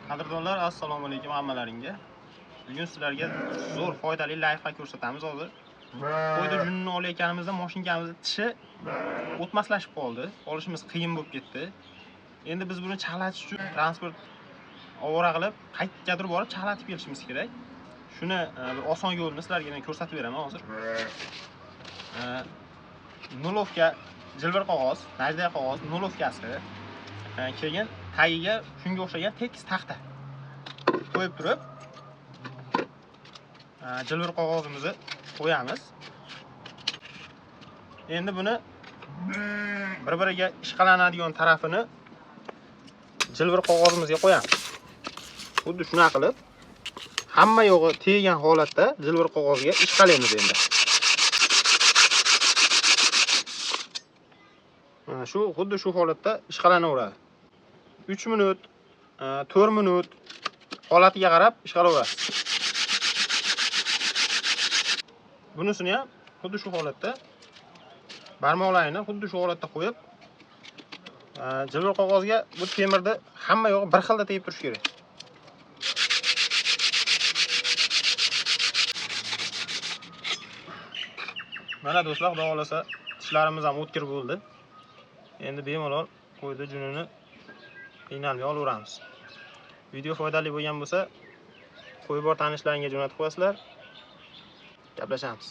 Qadrdonlar, assalomu alaykum hammalaringga. Bugun sizlarga zo'r foydali layfhak ko'rsatamiz hozir. Qo'yda junini olayotganimizda mashinkamizning tishi o'tmaslashib qoldi. Olishimiz qiyin bo'lib ketdi. Endi biz buni chaqlatish uchun transport ovora qilib, qayergadir borib chaqlatib kelishimiz kerak. Shuni bir oson yo'lini sizlarga men ko'rsatib beraman hozir. Nulovka, jilbir qog'oz, najda qog'oz nulovkasi, keyin tagiga shunga o'xshagan tekis taxta qo'yib turib, jilbir qog'ozimizni qo'yamiz. Endi buni bir-biriga ishqalanadigan tarafini jilbir qog'ozimizga qo'yamiz. Xuddi shunaqa qilib hamma yo'g'i tegan holatda jilbir qog'ozga ishqalaymiz endi. Mana shu xuddi shu holatda ishqalanaveradi. 3 minut, 4 minut holatiga qarab ishqalaverasiz. Bunisini ham xuddi shu holatda barmoqlaringni xuddi shu holatda qo'yib, jilbir qog'ozga bu temirni hamma yo'g'i bir xilda tegib turishi kerak. Mana do'stlar, xudo xolasa tishlarimiz ham o'tkir bo'ldi. Endi bemalol qo'yni junini qiynalmay olaveramiz. Video foydali bo'lgan bo'lsa, qo'y bor tanishlaringga jo'natib qo'yasizlar. Gaplashamiz.